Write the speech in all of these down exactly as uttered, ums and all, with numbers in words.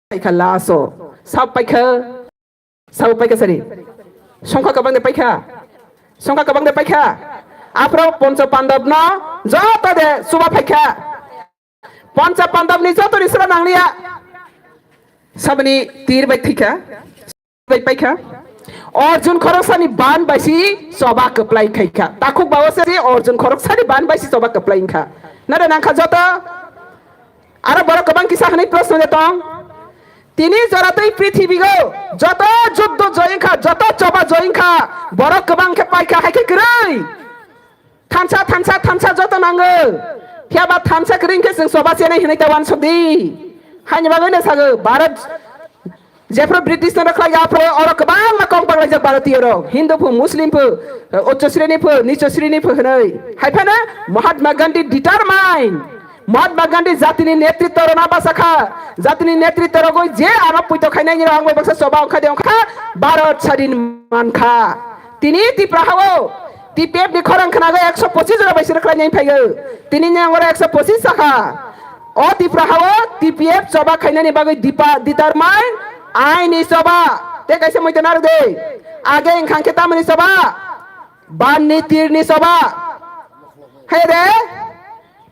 paikha last o. Sab paikha, sab paikha sari. Songkha kabang de paikha. Songkha kabang de paikha. Aphro Poncho Pandab no joto de suba paikha. Poncho Pandab ni joto ni sura nangliya. Sabni tir bai thikha. Bai paikha. Arjun khoroksani ban bai si choba kwplai khaikha. Takhuk bawo se Arjun khoroksani ban bai si choba kwplai wngkha. Nare nangkha joto. Aro borok kwbang kisa hwnwi proshno de tong. Tini jora tei prithibigo joto juddo joy wngkha, joto choba joy wngkha. Borok kwbang khe paikha hai khe kwrwi. Thansa, thansa, thansa joto nango. Phiya ba thansa kwrwi hwnkhe chwng choba chenai hwnwi ta uansuk di. Haini bagwi no sago, Bharat jephru British no rwkhlai ya, aphru oro kwbangma kong paglaijak Bharatiyo rok. Hindu phu, Muslim phu, Uccho Sreni phu, Nicho Sreni phu hwnwi. Hai phano Mahatma Gandhi determine. Mahatma Gandhi jatini netritwo rwna basa kha. Jatini netritwo rwgwi je ano puito khainai ni rok ang bai baksa choba wngkha de wngkha Bharat sadin mankha. Tini Tipra hao T P F ni khorang khnago ekso pochis jora bai sir khlainai phaigo. Tini ni angora ekso pochis sakha. O Tipra hao T P F choba khainani bagwi dipa determine aini choba. Te kaisa moito narwk de. Age wngkha khe tamoni choba. Banni tirni choba. Hai de.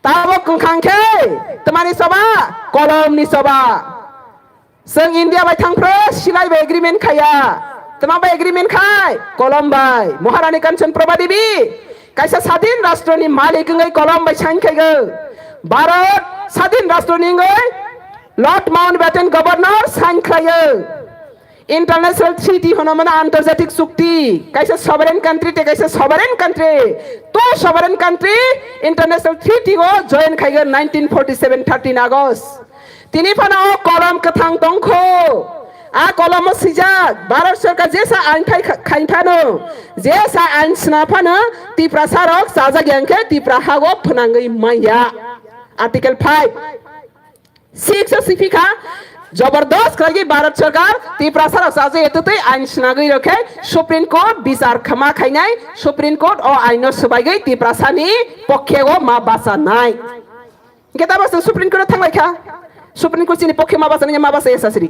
Tabok wngkha khe tamani choba. Kolomni choba. Chwng India bai thangphro silai bai agreement khaiya. Tama bai agreement khai? Kolom bai. Maharani Kanchan Prabha Devi kaisa sadin rashtroni malik wngwi Kolom bai sign khaigo. Bharat sadin rashtroni wngwi Lord Mountbatten Governor sign khlaiyo. International treaty hono mano antarjatik chukti. Kaisa sovereign country tei kaisa sovereign country. To sovereign country international treaty o join khaigo nineteen forty seven thirteen August. Tini phano o kolom kwthang tongkho. A kolomo swijak, Bharat Sarkar jesa ain phai kha-, khain phano, jesa ain sna phano, Tiprasa rok chajak yang khe Tipra hago phwnangwi manya. Article five, six o siphi kha, jobordos khlai Bharat Sarkar Tiprasa rok chajak ya twtwi ain snagwi rok khe Supreme Court bichar khama khainai, Supreme Court o ain no swbaigwi Tiprasa ni pokhe o ma bachanai. Hingke tamo chwng Supreme Court o thanglai kha. Supreme Court chini pokhe ma bachani, ma bachaya sasri.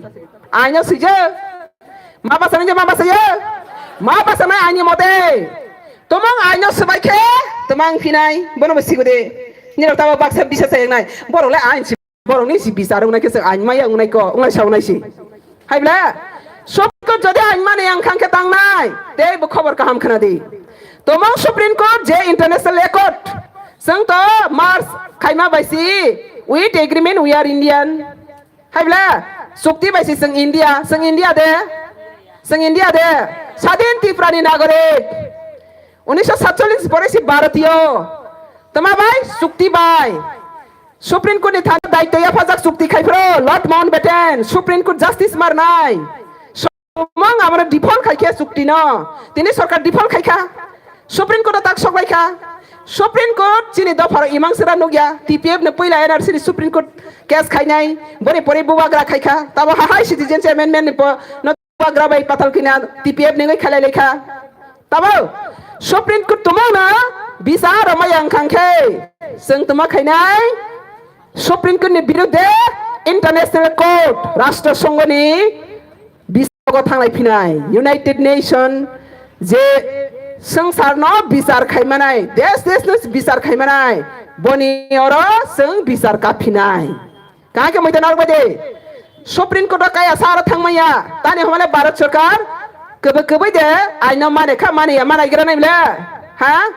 Aino swijak. Ma bachani je ma bachaya. Ma bachana aini mote. Tomong aino swbai khe, tomang phinai, bono bo sigo de. Nirok tamo baksa bisa sayangnai. Borok le ain si, borok ni si bisa rok nai khe chwng ain maya wngnai ko, wngnai sa wngnai si. Hai bla, Supreme Court jodi ain mani ang khang khe tangnai, tei bo khobor kaham khna di. Tomong Supreme Court je international accord, chwng to march khaima bai si, with agreement we are Indian. Hai bla, chukti bai si chwng India, chwng India de, chwng India de, sadin Tripura ni nagorik. Unisho satchollis pore si Bharatiyo. Tama bai, chukti bai. Supreme Court ni thani daityo yaphajak chukti khai phro, Lord Mountbatten, Supreme Court Justice marnai. Somong amro default khai khe chukti no. Tini sorkar default khai kha. Supreme Court o tak sok lai kha. Supreme Court chini dopharo imang sera nukya. T P F no puila N R C ni Supreme Court case khainai. Boni pore bubagra khai kha. Tamo hahai Citizens Amendment ni po no Bubagra bai patal kina T P F ni wngwi khalai lai kha. Tamo Supreme Court tumung no bichar rwmai ang khang khe chwng tuma khainai Supreme Court ni birudhe International Court Rashtra Songho ni bisago thanglai phinai United Nation je swngchar no bichar khaimanai, desh desh no bichar khaimanai, boni oro chwng bichar kaphinai. Kaham khe muitai narwk bai de. Supreme Court o kaya sa aro thangmaya. Tani hwnmale Bharat Sarkar kwbwi kwbwi de aino mane kha mane ya manai gra nai bwle. Ha?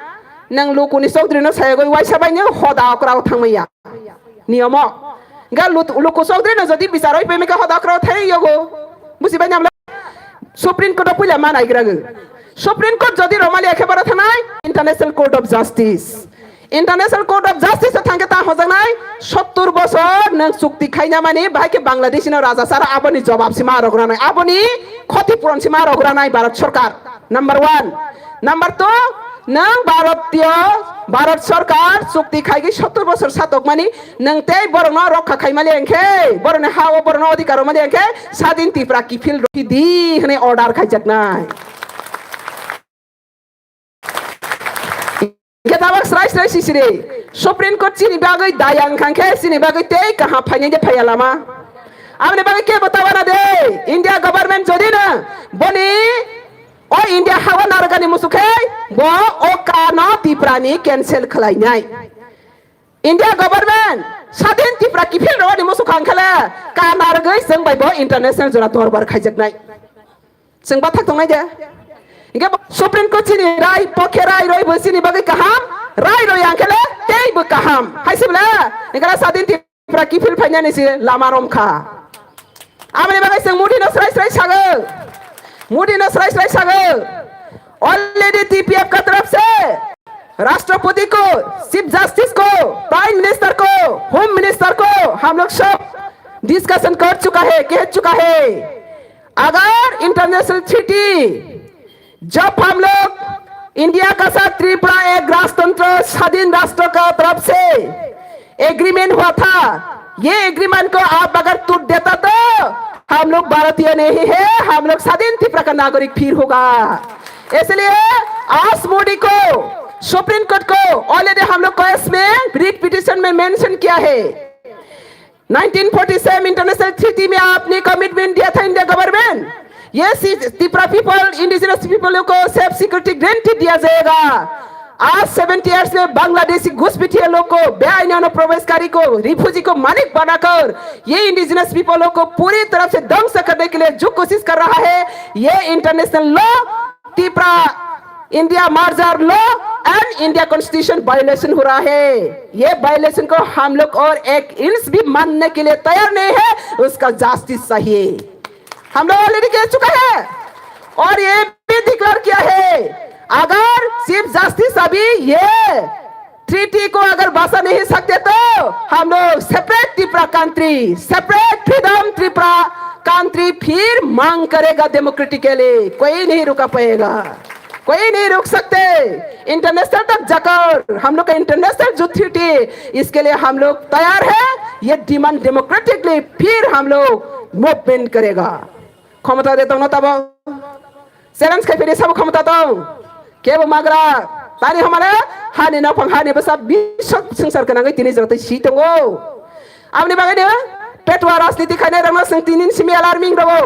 Nang lukuni chokdri no sayagwi waisa bai no hoda okra o thangmaya. Niyomo. Ga lut-, luku chokdri no jodi bichar oi pemika hoda okra o thai yogo. Busi bai namle. Supreme Court o puila manai gra gwi. Supreme Court jodi romali ekhe bara thanai International Court of Justice. International Court of Justice o thangkhe ta hojaknai sottur bosor nwng chukti khaina mani, bahai khe Bangladesh no raja sara aboni jobab sima rogranai, aboni khoti puron sima rogranai Bharat Sarkar. Number one. Number two, nwng Bharatiyo, Bharat Sarkar chukti khaigwi sottur bosor satokmani, nwng tei borokno rokha khaimali hwnkhe, borokni ha o borokno odhikar romali hwnkhe, sadin Tripura kiphil rokhi di hwnwi order khaijaknai. Hingke tabok srai srai sisiri. Supreme Court chini bagwi daya wngkha khe chini bagwi tei kaham phainai de phaiya lama. Aboni bagwi kebo ta wana de. India government jodi no boni o India hawa narwkani musu khe bo o kano Tiprani cancel khlainai. India government sadin Tipra kiphil rogni musu khang khala ka narwgwi chwng bai bo international jora dorbar khaijaknai. Chwng bathak tongnai de. Hingke bo Supreme Court chini rai, pokhe rai roi bo chini bagwi kaham, rai roi ang khe le tei bo kaham. Hai se bwle, hingke le sadin Tipra kiphil phainani se lama rom kha. Aboni bagwi chwng Modi no srai srai sago. Modi no srai srai sago. Already T P F ka taraf se Rashtrapati ko, Chief Justice ko, Prime Minister ko, Home Minister ko, हम लोग सब डिस्कशन कर चुका है, कह चुका है। अगर इंटरनेशनल ट्रीटी जब हम लोग इंडिया का साथ त्रिपुरा एक राजतंत्र स्वाधीन राष्ट्र का तरफ से एग्रीमेंट हुआ था, ये एग्रीमेंट को आप अगर टूट देता तो हम लोग भारतीय नहीं है, हम लोग स्वाधीन त्रिपुरा का नागरिक फिर होगा। इसलिए आज मोदी को, सुप्रीम कोर्ट को ऑलरेडी हम लोग केस में रिट पिटिशन में मेंशन किया है। Nineteen forty seven international treaty में आपने कमिटमेंट दिया था इंडिया गवर्नमेंट, ये सी-, त्रिपुरा पीपल, इंडिजिनस पीपल को सेफ सिक्योरिटी गारंटी दिया जाएगा। आज सेवेंटी ईयर्स में बांग्लादेशी घुसपैठिया लोग को, बेआईनी अनुप्रवेशकारी को, रिफ्यूजी को मालिक बनाकर ये इंडिजिनस पीपल लोग को पूरी तरह से ध्वंस करने के लिए जो कोशिश कर रहा है, ये international law, Tripura India merger law and India constitution violation हो रहा है। ये वायलेशन को हम लोग और एक इंच भी मानने के लिए तैयार नहीं है, उसका जस्टिस चाहिए। हम लोग ऑलरेडी कह चुका है और ये भी डिक्लेयर किया है, अगर चीफ जस्टिस अभी ये ट्रीटी को अगर बचा नहीं सकते तो हम लोग separate Tripura country, separate freedom Tripura country फिर मांग करेगा डेमोक्रेटिकली। कोई नहीं रुका पाएगा, कोई नहीं रुक सकते। इंटरनेशनल तक जाकर हम लोग का इंटरनेशनल जो ट्रीटी, इसके लिए हम लोग तैयार है। ये डिमांड डेमोक्रेटिकली फिर हम लोग मूवमेंट करेगा। ক্ষমতা দে tongno tabo. Challenge khai phini sabo ক্ষমতা tong. Kebo magra. Tani hamare hani nokphang hani bwsa bisok swngchar gwnangwi tini jora tei si tongo. Aboni bagwi no petwa rajniti khainai rokno chwng tini simi alarming rogo.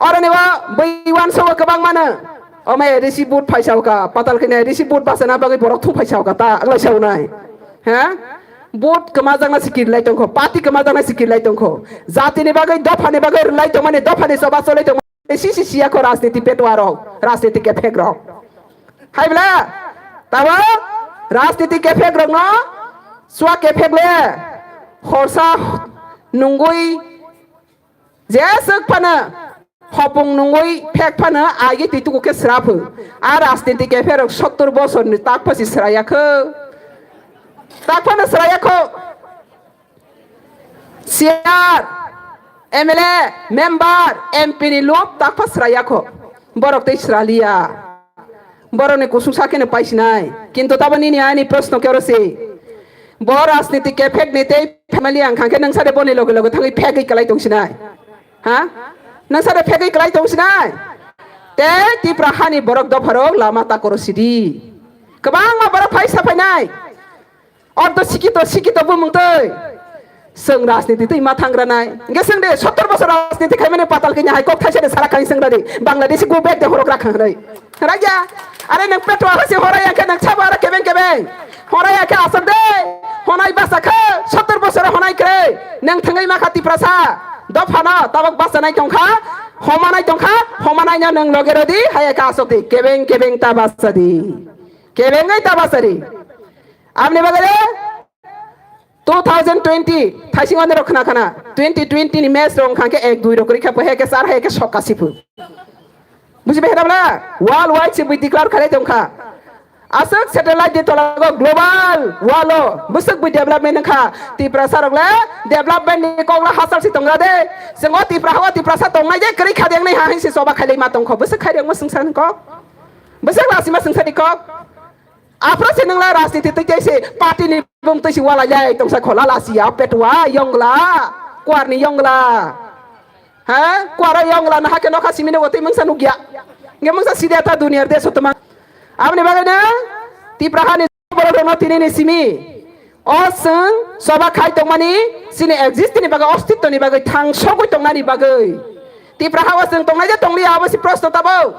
Oroni bo bui uansukgo kwbang mano. Omai risi but phaisa ka, patal khainai risi but bachana bagwi borok thung phaisa ka ta, anglai saunai. Ha? But kwmajakna sikir lai tongkho, party kwmajakna sikir lai tongkho. Jatini bagwi, dophani bagwi rwlai tongmani, dophani choba cholai tongmani. Si si siya kho rajniti petwa rok, rajniti kephek rok. Hai bla, tabo rajniti kephek rok no chua kephek le horsa nungui jeswk phano hopung nungui phek phano agi twi tuku khe sra phu. A rajniti kephek rok sottor bosor ni tak pha si sra ya kho. Tak phano sra ya kho. Chair, M L A, member, M P ni lup tak pha sra ya kho. Borok tei sra liya. Borok ni kusuk sa khe no pai sinai. Kintu tabo nini ani proshno khe oro se. Bo rajniti kephek ni tei family ang khang khe nang sade boni loge loge thangwi phegwi kwlai tong sinai. Ha? Nang sade phegwi kwlai tong sinai. Tei Tipra hani borok dopha rok lama ta koro sidi. Kwbangma borok phai sa phainai. Ordo sikito, sikito bumung twi. Chwng rajniti twi ma thang ranai. Hingke chwng de sottor bosor rajniti khaimani patal kanya hai kok thaisa de sara khai chwng radi. Bangladeshi go back de horok rakha hwnwi. Raja, are nang petwa hasi horai ya khe nang chabo ara kebeng kebeng. Horai ya khe asok de. Honai basa khe sottor bosor honai kre. Nang thangwi ma kha Tiprasa. Dophano tabok basa nai tongkha. Homa nai tongkha. Homa nai no nang loge rodi. Hai ya khe asok de. Kebeng kebeng ta basa di. Kebeng ngai ta basa di. Amni bagwi de two thousand twenty thaising ani rok khna khna twenty twenty ni match rok khang khe ek dui rok rikha po he ke sar he ke sok kasi pu. Buji be hera bla world wide se bui declare khalai tong kha. Aswk satellite de tola go global world o bwswk bui development wng kha. Tiprasa rok le development ni kok la hasal si tong ra de. Chwng o Tipra ha o Tiprasa tong nai je kwrwi kha de wngnai ha hin si choba khailai ma tong kho. Bwswk khai de wngma swngsa ni kok. Bwswk la sima swngsa ni kok. Aphuru se nwng la rajniti twi tei se party ni bung twi se walai lai tongsa khola la siya petwa yongla kwar ni yongla. Ha? Kwar o yongla na hake nokha simi no tei mungsa nukya. Nge mungsa sidi ta duniyar deso tuma. Aboni bagwi no Tipra hani borok no tini ni simi. O chwng choba khai tongmani, chini exist ni bagwi, ostitto ni bagwi, thang sogwi tongnani bagwi. Tipra ha o chwng tongnai de tongliya, abo si proshno tabo.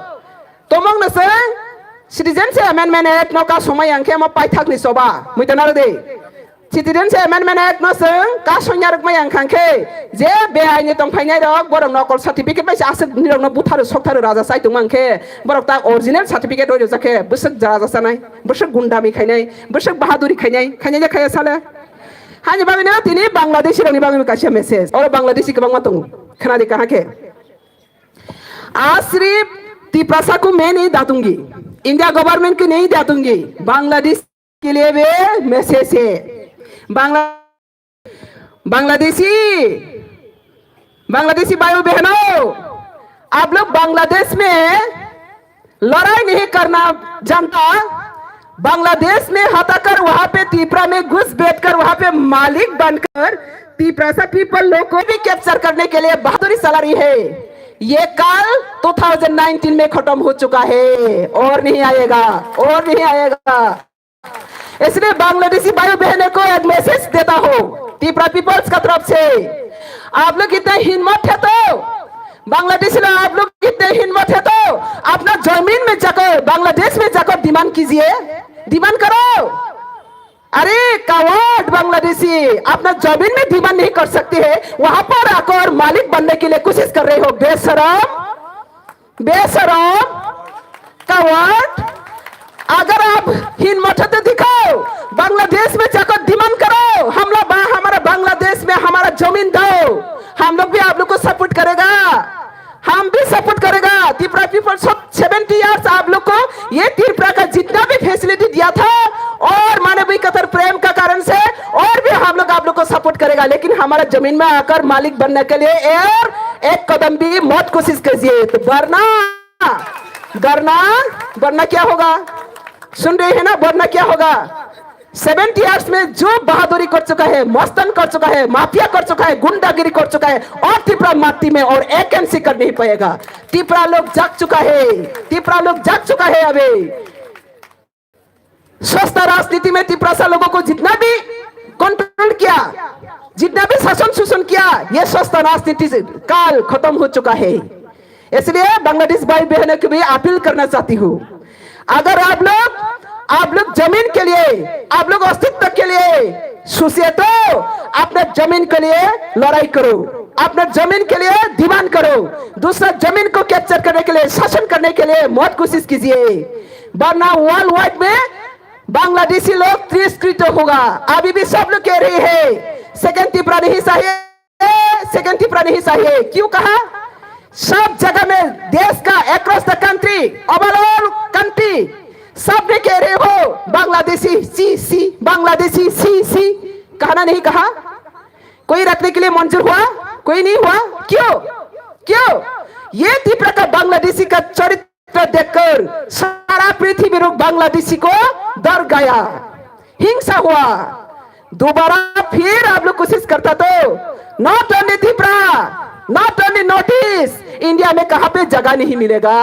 Tomong no chwng Citizenship Amendment Act no ka songmai ang khe mo paithak ni choba. Mui tana de. Citizenship Amendment Act no chwng ka songya rwk mai ang khan khe je be aini tong phainai rok borok nokol certificate bai se aswk ni rok no butharu soktaru raja chai tong mang khe borok ta original certificate roi rwjak khe bwswk raja chanai, bwswk gundami khainai, bwswk bahaduri khainai, khainai de khaya sale. Hani bagwi no tini Bangladeshi rokni bagwi kaisa message. Oro Bangladeshi kwbangma tongo. Khna di kaha khe. आज सिर्फ तिपरासा को मैं नहीं डांटूंगी, India government को नहीं डांटूंगी, बांग्लादेश के लिए भी मैसेज है। बांग्ला बांग्लादेशी, बांग्लादेशी भाइयों बहनों, आप लोग बांग्लादेश में लड़ाई नहीं करना जानता। बांग्लादेश में हटाकर वहां पे तिपरा में घुस बैठकर वहां पे मालिक बनकर तिपरासा पीपल लोग को भी कैप्चर करने के लिए बहादुरी चला रही है। ये काल टू थाउजेंड नाइनटीन में खत्म हो चुका है और नहीं आएगा, और नहीं आएगा। इसलिए बांग्लादेशी भाई बहनों को एक मैसेज देता हूँ तिपरा पीपल्स का तरफ से, आप लोग इतने हिम्मत है तो, बांग्लादेशी लोग, आप लोग इतने हिम्मत है तो अपना जमीन में जाकर, बांग्लादेश में जाकर डिमांड कीजिए, डिमांड करो। अरे कावर्ड बांग्लादेशी, अपना जमीन में डिमांड नहीं कर सकते हैं, वहां पर आकर मालिक बनने के लिए कोशिश कर रहे हो, बेशरम, बेशरम, कावर्ड। अगर आप हिम्मत है तो दिखाओ, बांग्लादेश में जाकर डिमांड करो, हम लोग बा-, हमारा बांग्लादेश में हमारा जमीन दो, हम लोग भी आप लोग को सपोर्ट करेगा। हम भी सपोर्ट करेगा। त्रिपुरा पीपल सब सेवेंटी ईयर्स आप लोग को ये त्रिपुरा का जितना भी फैसिलिटी दिया था और मानवीकता प्रेम का कारण से और भी हम लोग आप लोग को सपोर्ट करेगा, लेकिन हमारा जमीन में आकर मालिक बनने के लिए और एक कदम भी मत कोशिश कीजिए। तो वरना, वरना, वरना क्या होगा? सुन रहे हैं ना, वरना क्या होगा? सेवेंटी ईयर्स में जो बहादुरी कर चुका है, मस्तन कर चुका है, माफिया कर चुका है, गुंडागिरी कर चुका है, और तिपरा माटी में और एक एमसी कर नहीं पाएगा। तिपरा लोग जाग चुका है, तिपरा लोग जाग चुका है। अभी सस्ता राजनीति में तिपरासा लोगों को जितना भी कंट्रोल किया, जितना भी शासन शोषण किया, ये सस्ता राजनीति से काल खत्म हो चुका है। इसलिए बांग्लादेश भाई बहनों को भी अपील करना चाहती हूँ, अगर आप लोग, आप लोग जमीन के लिए, आप लोग अस्तित्व के लिए सोचिए तो अपना जमीन के लिए लड़ाई करो, अपना जमीन के लिए डिमांड करो। दूसरा जमीन को कैप्चर करने के लिए, शासन करने के लिए मत कोशिश कीजिए, वरना वर्ल्ड वाइड में बांग्लादेशी लोग तिरस्कृत होगा। अभी भी सब लोग कह रहे हैं सेकेंड तिपरा नहीं चाहिए, सेकेंड तिपरा नहीं चाहिए। क्यों कहा? सब जगह में देश का, across the country, overall country, सब ने कह रहे हो बांग्लादेशी सी सी, बांग्लादेशी सी सी। कहा ना नहीं कहा? कोई रखने के लिए मंजूर हुआ? कोई नहीं हुआ। क्यों? क्यों? ये तिपरा का बांग्लादेशी का चरित्र देखकर सारा पृथ्वी लोग बांग्लादेशी को डर गया, हिंसा हुआ। दोबारा फिर आप लोग कोशिश करता तो not only Tipra, not only north east, India में कहाँ पे जगह नहीं मिलेगा,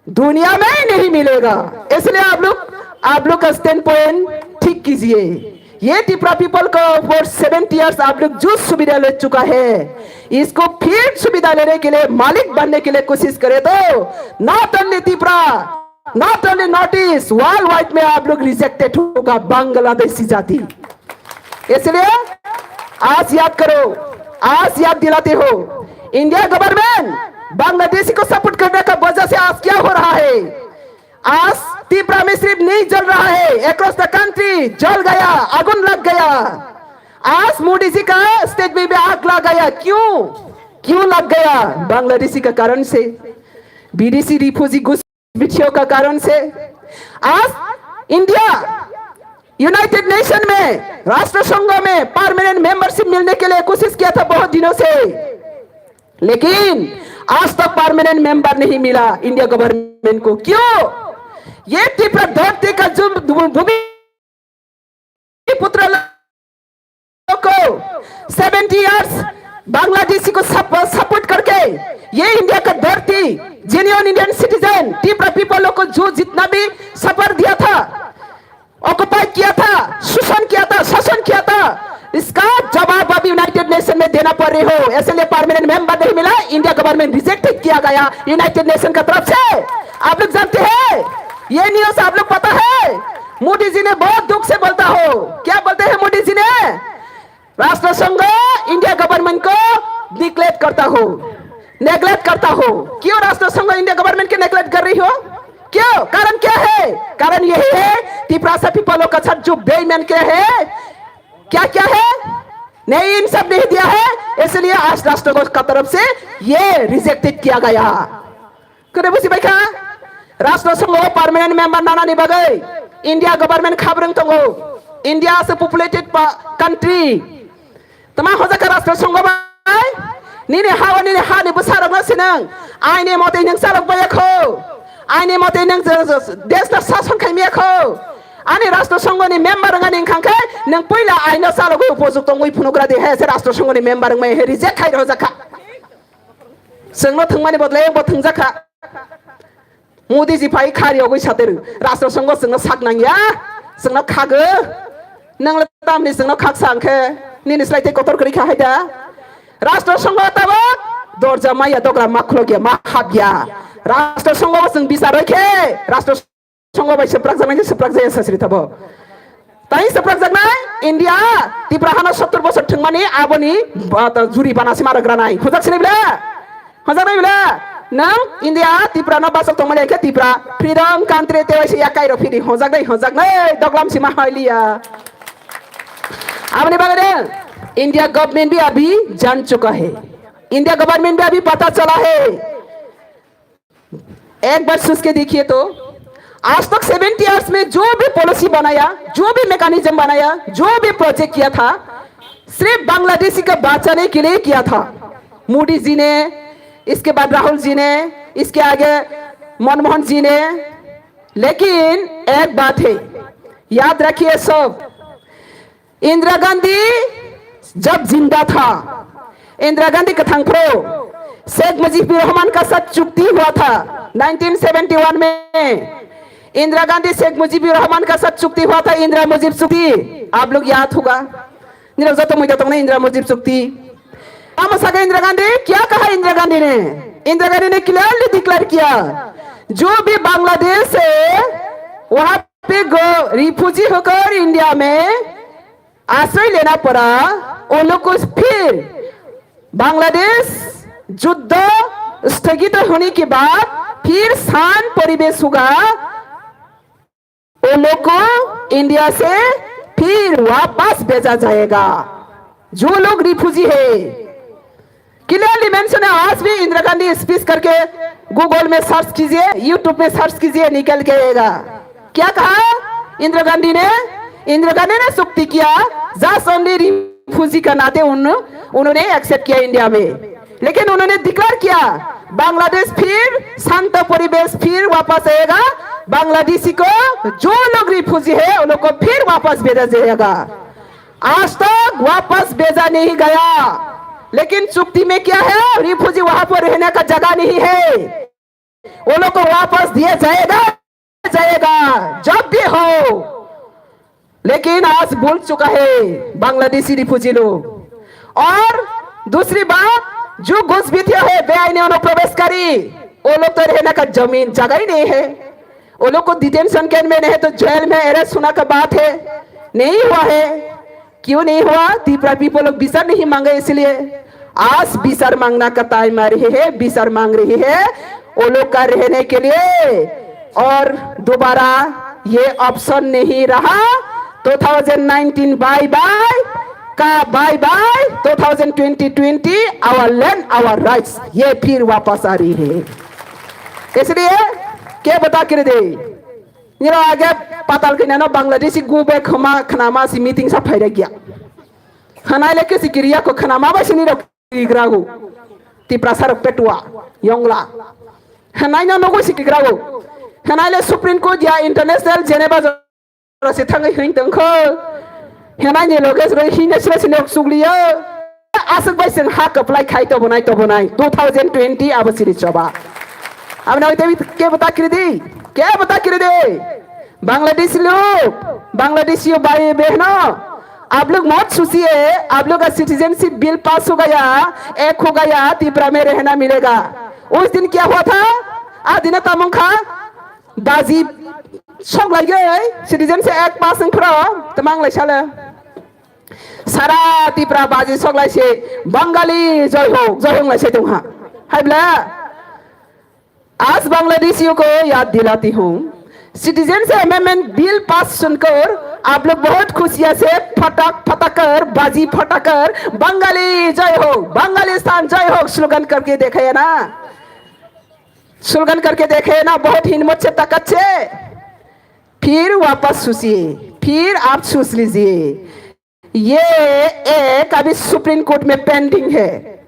दुनिया में ही नहीं मिलेगा। इसलिए आप लोग, आप लोग का स्टैंड पॉइंट ठीक कीजिए। ये तिपरा पीपल का फॉर सेवेंटी ईयर्स आप लोग जो सुविधा ले चुका है, इसको फिर सुविधा लेने के लिए, मालिक बनने के लिए कोशिश करे तो not only Tipra, not only north east, world wide में आप लोग रिजेक्टेड होगा, बांग्लादेशी जाति। इसलिए आज याद करो, आज याद दिलाते हो, इंडिया गवर्नमेंट बांग्लादेशी को सपोर्ट करने का वजह से आज क्या हो रहा है? आज तिपरा में सिर्फ नहीं जल रहा है, across the country जल गया, आगुन लग गया। आज मोदी जी का स्टेट में भी आग लग गया। क्यों, क्यों लग गया? बांग्लादेशी का कारण से, विदेशी रिफ्यूजी घुस विधियों का कारण से। आज इंडिया यूनाइटेड नेशन में, राष्ट्र संघ में परमानेंट मेंबरशिप मिलने के लिए कोशिश किया था बहुत दिनों से, लेकिन आज तक परमानेंट मेंबर नहीं मिला इंडिया गवर्नमेंट को। क्यों? ये तिपरा धरती का जो भूमि पुत्र लोग को सेवेंटी ईयर्स बांग्लादेशी को सप-, सपोर्ट करके ये इंडिया का धरती, जेन्युइन इंडियन सिटीजन, तिपरा पीपल लोग को जो जितना भी सपोर्ट दिया था, ऑक्यूपाई किया था, शोषण किया था, शासन किया था, इसका जवाब अब यूनाइटेड नेशन में देना पड़ रही हो। इसलिए परमानेंट मेंबर नहीं मिला, इंडिया गवर्नमेंट रिजेक्ट किया गया यूनाइटेड नेशन का तरफ से। आप लोग जानते हैं, ये न्यूज़ आप लोग पता है? मोदी जी ने बहुत दुख से बोलता हो, क्या बोलते हैं मोदी जी ने? राष्ट्रसंघ इंडिया गवर्नमेंट को निग्लेक्ट करता हो, नेग्लेक्ट करता हो। क्यों राष्ट्रसंघ इंडिया गवर्नमेंट के नेग्लेक्ट कर रही हो? क्यों? कारण क्या है? कारण यही है, तिपरासा पीपल का साथ जो बेईमान किया है, क्या क्या है? नहीं, इन सब नहीं दिया है, इसलिए आज राष्ट्रसंघ का तरफ से ये रिजेक्टेड किया गया। Kore busi bai kha? Rashtra Sangha o permanent member nana ni bagwi India government khabrwng tongo. India as a populated pa-, country. Tama hoja kha Rashtra Sangha bai? Nini ha o nini ha ni bwsa rok no sinang. Aini mote nang salok bai kho. Aini mote nang je-, je-, desh ta sason khai mi kho. Ani Rashtra Sangha ni member wngani wngkha khe nang puila aino salogwi upojukto wngwi phunugra di he se Rashtra Sangha ni member wngmai he reject khai rw jakha. Chwngno thwngmani bodle bo thwngjak kha. Modi ji phai khari ogwi sateru. Rashtra Sangha chwngno sak nangya. Chwngno khago. Nang le tamni chwngno khaksa hwnkhe nini slai tei kotor kwrwi kha hai da. Rashtra Sangha tabok dorja maya dogra ma khulokya ma hapya. Rashtra Sangha bo chwng bichar roi khe Rashtra Sangha bai swprak jaknai khe swprak jaya sasri thabo. Tai swprak jaknai India Tipra hano sottor bosor thwngmani aboni, ah, to juri bana se marok ranai. Hojak sinai bile? Hojak nai bile? Nang India Tipra no basok tongmani khe Tipra freedom country te waise yakai ro phiri hojak nai hojak nai doglam sima hoiliya. Aboni bagwi de India government bhi abhi jan chuka hai. India government bhi abhi pata chala hai. एक बार सोच के देखिए तो, आज तक seventy years में जो भी पॉलिसी बनाया, जो भी मैकेनिज्म बनाया, जो भी प्रोजेक्ट किया था, सिर्फ बांग्लादेशी को बचाने के लिए किया था। मोदी जी ने, इसके बाद राहुल जी ने, इसके आगे मनमोहन जी ने। लेकिन एक बात है, याद रखिए सब, इंदिरा गांधी जब जिंदा था, इंदिरा गांधी का थंग प्रो शेख मुजीबुर रहमान का साथ चुक्ति हुआ था नाइनटीन सेवेंटी वन में। इंदिरा गांधी शेख मुजीबुर रहमान का साथ चुक्ति हुआ था, इंदिरा मुजीब चुक्ति, आप लोग याद होगा। Nirok joto muido tongnai Indira Mujib chukti. Tamo saka Indira Gandhi, kya kaha Indira Gandhi ne? Indira Gandhi ne clearly declare किया, जो भी बांग्लादेश से वहां पे गो-, रिफ्यूजी होकर इंडिया में आश्रय लेना पड़ा, उन लोग को फिर बांग्लादेश युद्ध स्थगित होने के बाद फिर शांत परिवेश होगा। उन लोग को इंडिया से फिर वापस भेजा जाएगा। जो लोग रिफ्यूजी है, क्लियरली मेंशन है। आज भी इंदिरा गांधी स्पीच करके गूगल में सर्च कीजिए, यूट्यूब में सर्च कीजिए, निकल के आएगा। क्या कहा इंदिरा गांधी ने? इंदिरा गांधी ने चुक्ति किया, जस्ट ओनली रिफ्यूजी का नाते उन, उन्होंने एक्सेप्ट किया इंडिया में। लेकिन उन्होंने डिक्लेयर किया, बांग्लादेश फिर शांत परिवेश फिर वापस आएगा, बांग्लादेशी को जो लोग रिफ्यूजी है उन लोग को फिर वापस भेजा जाएगा। आज तक वापस भेजा नहीं गया। लेकिन चुक्ति में क्या है? रिफ्यूजी वहां पर रहने का जगह नहीं है, वो लोग को वापस दिया जाएगा, जाएगा जब भी हो। लेकिन आज भूल चुका है बांग्लादेशी रिफ्यूजी लोग। और दूसरी बात, जो घुसपैठिया है, बेआइनी अनुप्रवेशकारी, वो लोग तो रहने का जमीन जगह ही नहीं है। वो लोग को डिटेंशन कैंप में नहीं तो जेल में अरेस्ट होना का बात है, नहीं हुआ है। क्यों नहीं हुआ? त्रिपुरा पीपल लोग विचार नहीं मांगे, इसलिए आज विचार मांगना का टाइम आ रही है, विचार मांग रही है वो लोग का रहने के लिए। और दोबारा ये ऑप्शन नहीं रहा। Two thousand nineteen bye bye का bye bye, two thousand twenty twenty our land our rights, ये फिर वापस आ रही है। इसलिए क्या बता कर दे, niro age patal khe nano Bangladeshi go back homa khnama si meeting sa phaira gya. Hanai le kesi kiriya ko khnama ba sini rok kirigrago. Tiprasa rok petua, yongla. Hanai no nogo si kirigrago. Hanai le Supreme Court ya International Geneva jora si thangai hin tongkho. Hanai ni loge roi hin sila sini rok sugliya. Aswk bai chwng ha kwplai khai tobonai tobonai two thousand twenty abo siri choba. Aboni bagwi tei ke bwta kiri di, ke bwta kiri di. Bangladeshi lok, बांग्लादेशियों भाई बहनों, आप लोग मत सोचिए, आप लोग का सिटीजनशिप बिल पास हो गया, एक्ट हो गया, तिपरा में रहना मिलेगा। उस दिन क्या हुआ था? आ दिन तमुंखा बाजी sok lai gei, citizenship act पास ong phro, tamang lai sale. Sara Tipra baji sok lai se, Bangali joy ho, joy ho lai se tongha. Hai bla, आज बांग्लादेशियों को याद दिलाती हूँ, सिटीजनशिप अमेंडमेंट बिल पास सुनकर आप लोग बहुत खुशियां से फटाक फटाकर बाजी फटाकर बंगाली जय हो, बंगालिस्तान जय हो स्लोगन करके देखे है ना, स्लोगन करके देखे है ना, बहुत हिम्मत से ताकत से। फिर वापस सोचिए, फिर आप सोच लीजिए। ये एक अभी सुप्रीम कोर्ट में पेंडिंग है।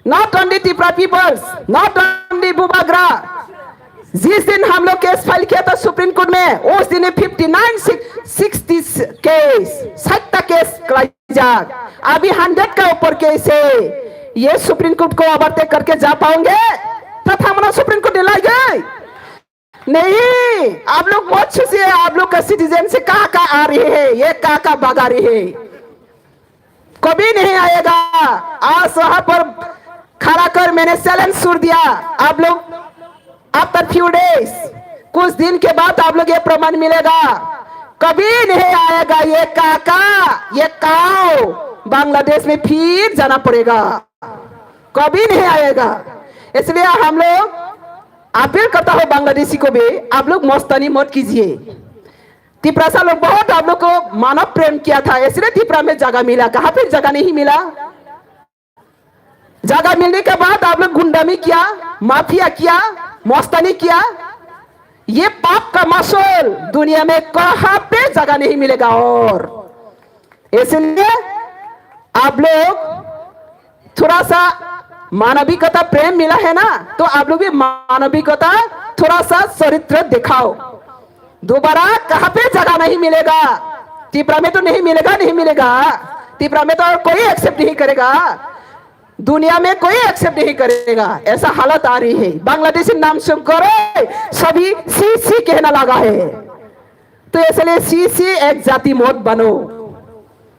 Not only Tipra peoples, not only Bubagra। जिस दिन हम लोग केस फाइल किया था सुप्रीम कोर्ट में, उस दिन फिफ्टी नाइन सिक्सटी केस, साठ केस कलाइजाक, अभी हंड्रेड का ऊपर केस है। ये सुप्रीम कोर्ट को ओवरटेक करके जा पाओगे? तथा हमने सुप्रीम कोर्ट ने लाई गई। नहीं, आप लोग मत सोचिए, आप लोग का सिटीजन से कहाँ कहाँ आ रही है, ये कहाँ कहाँ भगा रही है, कभी नहीं आएगा। आज वहां पर खड़ा कर मैंने चैलेंज छोड़ दिया, आप लोग, आफ्टर फ्यू डेज, कुछ दिन के बाद आप लोग ये प्रमाण मिलेगा, कभी नहीं आएगा ये काका, ये काऊ, बांग्लादेश में फिर जाना पड़ेगा। कभी नहीं आएगा। इसलिए हम लोग अपील करता हूँ बांग्लादेशी को भी, आप लोग मस्तानी मत कीजिए। तिपरासा लोग बहुत आप लोग को मानव प्रेम किया था, इसलिए तिपरा में जगह मिला। कहाँ पे जगह नहीं मिला? जगह मिलने के बाद आप लोग गुंडामी किया, माफिया किया, मस्तानी किया। ये पाप का मासूल दुनिया में कहाँ पे जगह नहीं मिलेगा। और इसलिए आप लोग थोड़ा सा मानविकता प्रेम मिला है ना, तो आप लोग भी मानविकता, थोड़ा सा चरित्र दिखाओ। दोबारा कहाँ पे जगह नहीं मिलेगा? तिपरा में तो नहीं मिलेगा, नहीं मिलेगा। तिपरा में तो और कोई एक्सेप्ट नहीं करेगा, दुनिया में कोई एक्सेप्ट नहीं करेगा। ऐसा हालत आ रही है। बांग्लादेशी नाम सुनकर सभी सी सी कहना लगा है। तो इसलिए सी सी एक जाति मत बनो।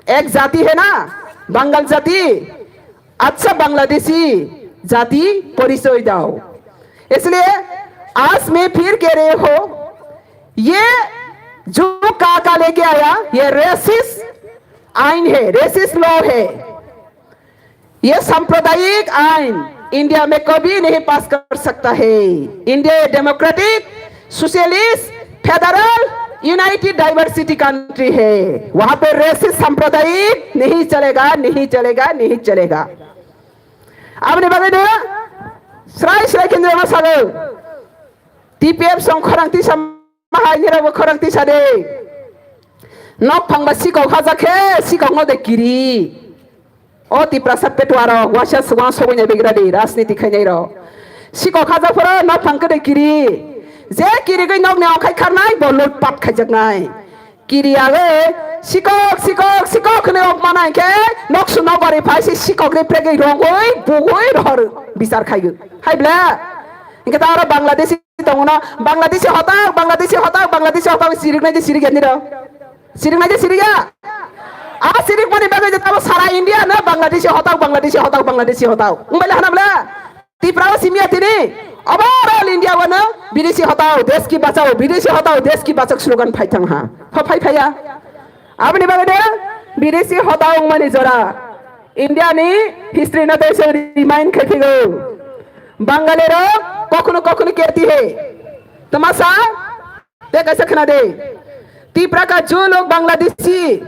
एक जाति है ना, बंगाल जाति, अच्छा बांग्लादेशी जाति परिचय दाओ। इसलिए आज मैं फिर कह रहे हो, ये जो काका लेके आया, ये रेसिस्ट आइन है, रेसिस्ट लॉ है। ये सांप्रदायिक आइन इंडिया में कभी नहीं पास कर सकता है। India democratic, socialist, federal, United diversity country है। वहां पे रेसिस्ट सांप्रदायिक नहीं चलेगा, नहीं चलेगा, नहीं चलेगा। Aboni bagwi no srai srai khe nirok no sago. T P F song khorang tisa ma hai nirok bo khorang tisa de. Nok phang ba sikok haja khe sikok no de kiri. O Tiprasa petuaro wasa swang sogwi nai begra de rajniti khainai ro. Sikok haja phoro nok phang khe de kiri. Je kiri gwi nok ni okhai kharnai bo lut pat khaijaknai. Kiriyago sikok, sikok, sikok hwnwi ok mana hinkhe noksu nokbari phai se sikok ri pregwi rongwi bugwi rohor bichar khaigwi. Hai ble? Hinkhe ta aro Bangladeshi tongo no, Bangladeshi hotak, Bangladeshi hotak, Bangladeshi hotak, siriknai je sirik ya niro. Siriknai je sirik ya? A sirikmani bagwi je tamo sara India no Bangladeshi hotak, Bangladeshi hotak, Bangladeshi hotak. Wng bai le hana ble? Tipra o simi ya tini, overall India o no bidesi hotao desh ki bachao, bidesi hotao desh ki bachao slogan phai thang ha. Pha phai phai ya. Aboni bagwi de bidesi hotao wngmani jora India ni history no tei se remind khai phigo. Bangali rok kokhno kokhno keti he. Tamasa? Te kaisa khna de, Tipra ka jo log Bangladeshi,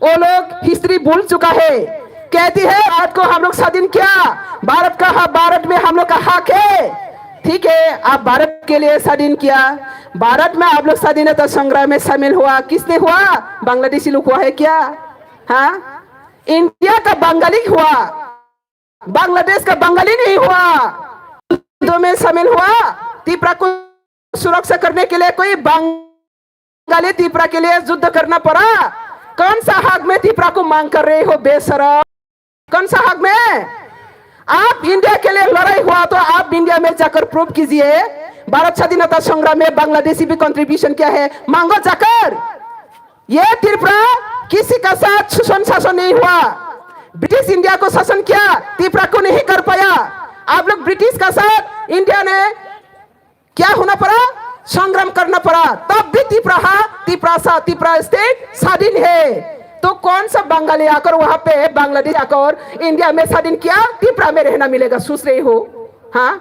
wo log history bhul chuka hai. Kehti hai Bharat ko hum log swadhin kiya, Bharat ka ha-, Bharat mein hum log ka hak hai. Theek hai, aap Bharat ke liye swadhin kiya, Bharat mein aap log swadhinata sangram mein shamil hua, kisne hua? Bangladeshi log hua hai kya? Ha? India ka Bangali hua. Bangladesh का बंगाली नहीं हुआ, युद्ध में शामिल हुआ। तिपरा को सुरक्षा करने के लिए कोई बंगाली तिपरा के लिए युद्ध करना पड़ा। कौन सा हक में तिपरा को मांग कर रहे हो बेशरम? कौन सा हक में? आप इंडिया के लिए लड़ाई हुआ तो आप इंडिया में जाकर प्रूव कीजिए, भारत स्वाधीनता संग्राम में बांग्लादेशी भी कंट्रीब्यूशन किया है, मांगो जाकर। ये त्रिपुरा किसी का साथ शोषण शासन नहीं हुआ। ब्रिटिश इंडिया को शासन किया, त्रिपुरा को नहीं कर पाया। आप लोग ब्रिटिश का साथ इंडिया ने क्या होना पड़ा? संग्राम करना पड़ा, तब भी त्रिपुरा, त्रिपुरा सा-, त्रिपुरा स्टेट स्वाधीन है। तो कौन सा बंगाली आकर वहां पे बांग्लादेश आकर इंडिया में स्वाधीन किया, त्रिपुरा में रहना मिलेगा? सोच रहे हो? हाँ,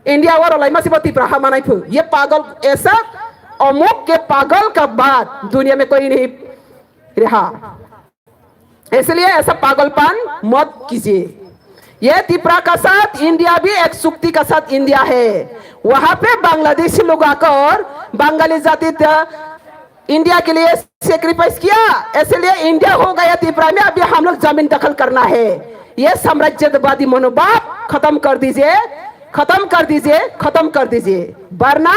इंडिया वाला लाइमा से त्रिपुरा हा मनाई फु। ये पागल, ऐसा अमुक के पागल का बात दुनिया में कोई नहीं रहा। इसलिए ऐसा पागलपन मत कीजिए। ये त्रिपुरा का साथ इंडिया भी एक चुक्ति का साथ इंडिया है। वहां पे बांग्लादेशी लोग आकर बंगाली जाति त-, इंडिया के लिए सैक्रिफाइस किया, इसलिए इंडिया हो गया। त्रिपुरा में अभी हम लोग जमीन दखल करना है। ये साम्राज्यवादी मनोभाव खत्म कर दीजिए, खत्म कर दीजिए, खत्म कर दीजिए, वरना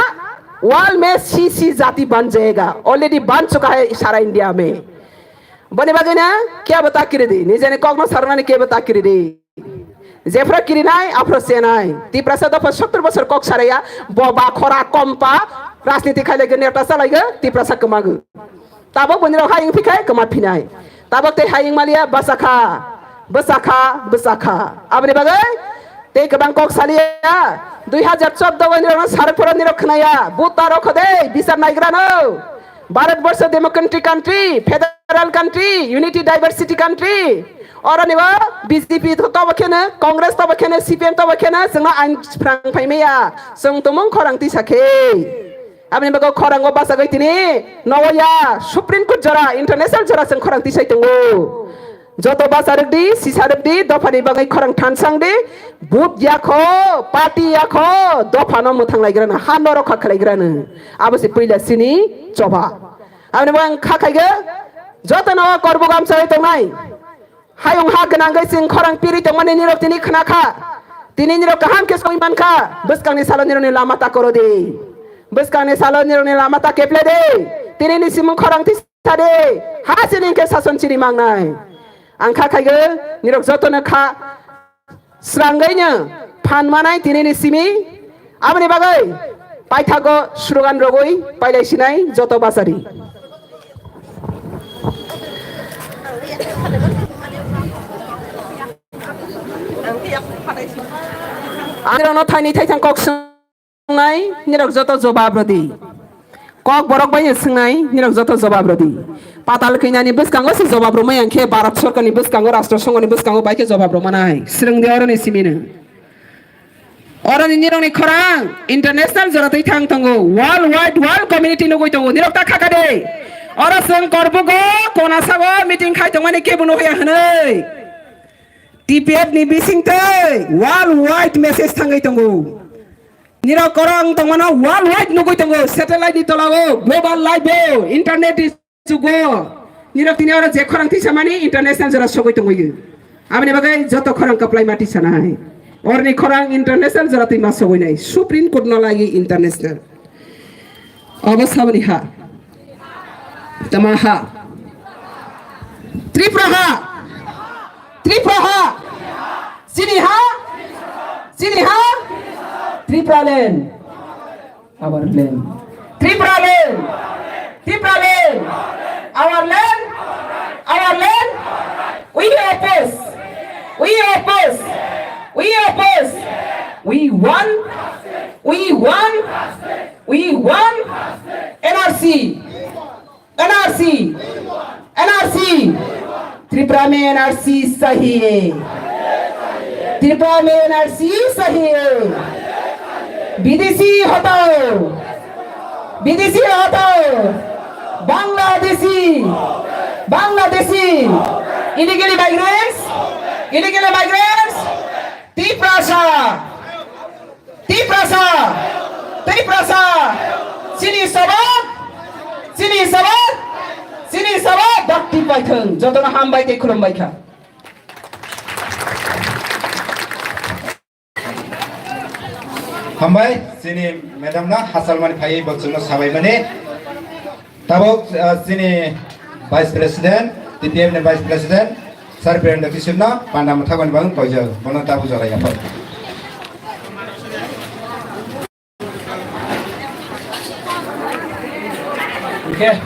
वर्ल्ड में सी सी जाति बन जाएगा। ऑलरेडी बन चुका है सारा इंडिया में। Boni bagwi na kebo ta kiri di, nijeni kokno sarnani kebo ta kiri di. Jephra kiri nai, aphro se nai. Tiprasa dopha sottor bosor kok saraya, boba, khora, kompa, rajniti khailaigo, neta salaigo, Tiprasa kwmago. Tabok boni rok hayung phikhai, kwma phinai. Tabok tei hayung maliya, bwsakha, bwsakha, bwsakha. Aboni bagwi tei kwbang kok saliya, dui hazar chordo o nirokno sarok phoro nirok khnaya, buta rok khodei, bisar naigrano. Bharat Borsho democratic country, federal country, unity diversity country. Oro ni bo B J P to, tobo kheno, Congress tobo kheno, C P M tobo kheno, chwngno ain phrang phai maya. Chwng tumung khorang tisa khe. Aboni bagwi khorang o bachagwi tini nogo ya, Supreme Court jora, international jora chwng khorang tisai tongo. Joto bacharwk di, sisarwk di, dophani bagwi khorang thansang di, vote ya kho, party ya kho, dophano mwthang laigrano, ha norok kha khlaigrano. Abo se puila sini choba. Aboni bo ang kha khaigo, jotono korbo gamsa oi tongnai. Hayung ha gwnangwi chwng khorang piri tongmani nirok tini khna kha. Tini nirok kaham khe soi man kha. Bwskangni salo nirokni lama ta koro di. Bwskangni salo nirokni lama ta keple di. Tini ni simung khorang tisa di. Ha sini khe sason chini mangnai. Ang kha khaigo nirok jotono kha. Srangwi no phan manai tini ni simi, aboni bagwi paithago slogan rogwi pailai sinai joto bachari. Ang rokno thaini thaithang kok swng. Swngnai, nirok joto jobab rwdi. Kok borok bai no swngnai, nirok joto jobab rwdi. Patal khinani bwskango se jobab rwmai ang khe Bharat Sorkarni bwskango, Rashtra Songhoni bwskango bai khe jobab rwmanai. Swrwngdi oroni simino. Oroni nirokni khorang international jora twi thang tongo. World wide, world community nugwi tongo. Nirok ta khaka de. Oro chwng Korbugo, Konasago meeting khai tongmani kebo nukya hwnwi. T P F ni bisingtwi world wide message thangwi tongo. Nirok korang tongmano world wide nugwi tongo, satellite ni tolao, global live o, internet ni jugo. Nirok tini oro je khorang tisamani international jora sogwi tongwi. Aboni bagwi joto khorang kwplai ma tisanai. Orni khorang international jora twi ma sogwi nai. Supreme Court no lagi international. Obo saboni ha. Tama ha. Tripura ha. Tripura ha. Sini ha? Sini ha? Tripura land. Our land. Tripura land. Tripura land. Our land. Our land. We oppose. We oppose. We oppose. We won. We won. We won. N R C. N R C, N R C, Tripura mein N R C sahi hai, Tripura mein N R C sahi hai, Bidesi hatao, Bidesi hatao, Bangladeshi, Bangladeshi, illegal migrants, illegal migrants, Tiprasa. Tiprasa! Tiprasa! Chini sabak! Chini sabak! Chini sabak! Dakti paithwng! Jotono hambai tei khulumbai kha. Hambai, chini madam no hachal mani phaiwi bo chwngno sabai mani. Tabuk, ah, chini Vice President, T P F ni Vice President, Sir Birendra Kishore no panda mwthagmani bagwi poijak, bono tabuk jora yaphar. Okay,